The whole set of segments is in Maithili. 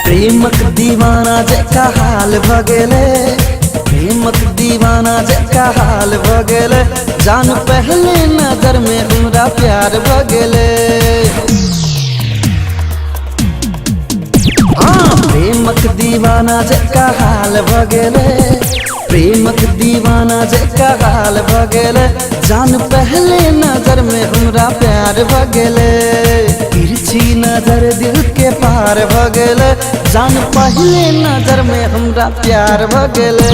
प्रेमक दीवाना जका हाल भ गेलै, प्रेमक दीवाना जका हाल भ गेलै। जान पहले नजर में हमरा प्यार भ गेलै। हाँ, प्रेमक दीवाना जका हाल भ गेलै, प्रेमक दीवाना जका हाल भ गेलै। जान पहले नजर में हमरा प्यार भ गेलै। तिरछी नजर दिल के पार भ गेलै। जान पहले नजर में हमरा प्यार भ गेलै,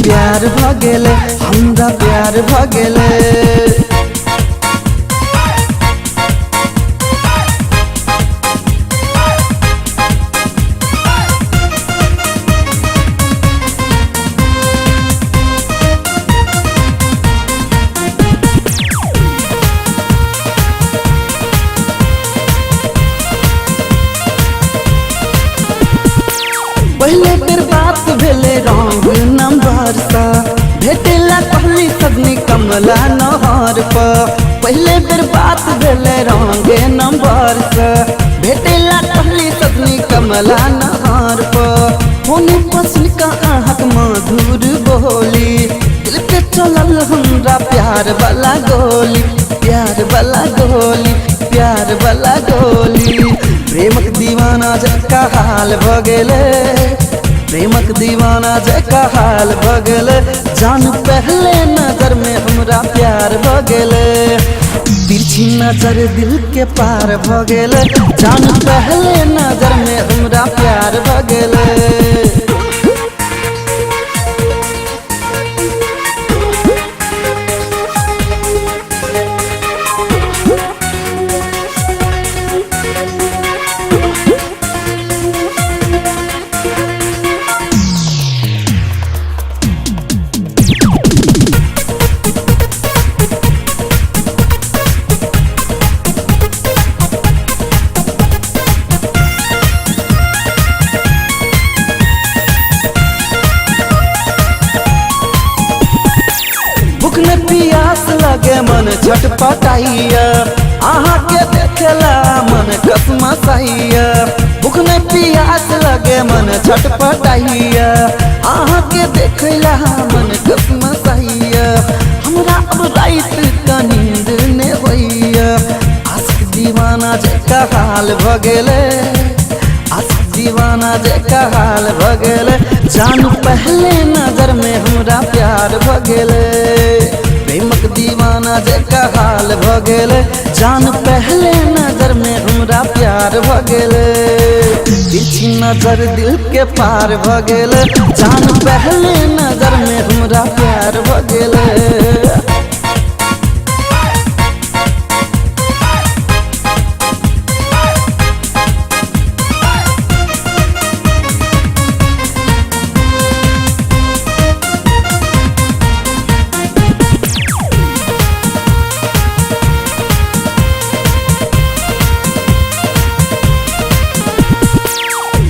प्यार भ गेलै, हमरा प्यार भ गेलै। पहले बेर बात भेले रंग नंबर सा, भेटेला कहली सजनी कमला नहर पर। पहले बेर बात भेले रंग नंबर सा, भेटेला कहली सजनी कमला नहर पर। फोन पर सुन का अहाँक मधुर बोली, दिल पे चलल हमरा प्यार वाला गोली, प्यार वाला गोली, प्यार वाला गोली। प्रेमक दीवाना जका हाल भ गेलै, प्रेमक दीवाना जका हाल भ गेलै। जान पहले नजर में हमरा प्यार भ गेलै। तिरछी नजर दिल के पार भ गेलै। जान पहले नजर में हमरा प्यार भ गेलै। भूख न प्यास लगे मन छटपटाइया, अहाँ के देखेला मन कसमसाइया। भूख न प्यास लगे मन छटपटाइया, अहाँ के देखेला मन कसमसाइया। हमरा अब रात का नींद ने होइया। आशिक दीवाना जका हाल भ गेलै, आशिक दीवाना जका हाल भ गेलै। जान पहले नजर में हमरा प्यार भ गेलै। प्रेमक दीवाना जका हाल भ गेलै। जान पहले नजर में हमरा प्यार भ गेलै। तिरछी नजर दिल के पार भ गेलै। जान पहले नजर में हमरा प्यार भ गेलै।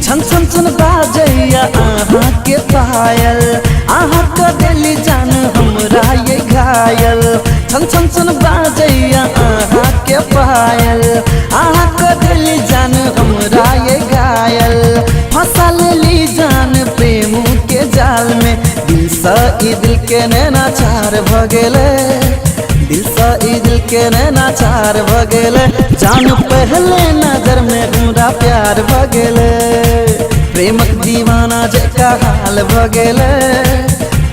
छन छन छन बाजैया अहाँ के पायल, अहाँ के देली जान हमरा ये घायल। छन छन छन बाजैया अहाँ के पायल, अहाँ के देली जान हमरा ये घायल। फंसा लेली जान प्रेम के जाल में, दिल सा ई दिल के नैना चार भ गेलै, दिल सा ई दिल के नैना चार भ गेलै। जान पहले नजर में हमरा प्यार भ गेलै। प्रेमक दीवाना जका हाल भ गेलै,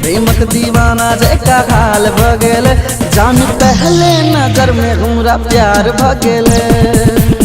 प्रेमक दीवाना जका हाल भ गेलै। जान पहले नजर में हमरा प्यार भ गेलै।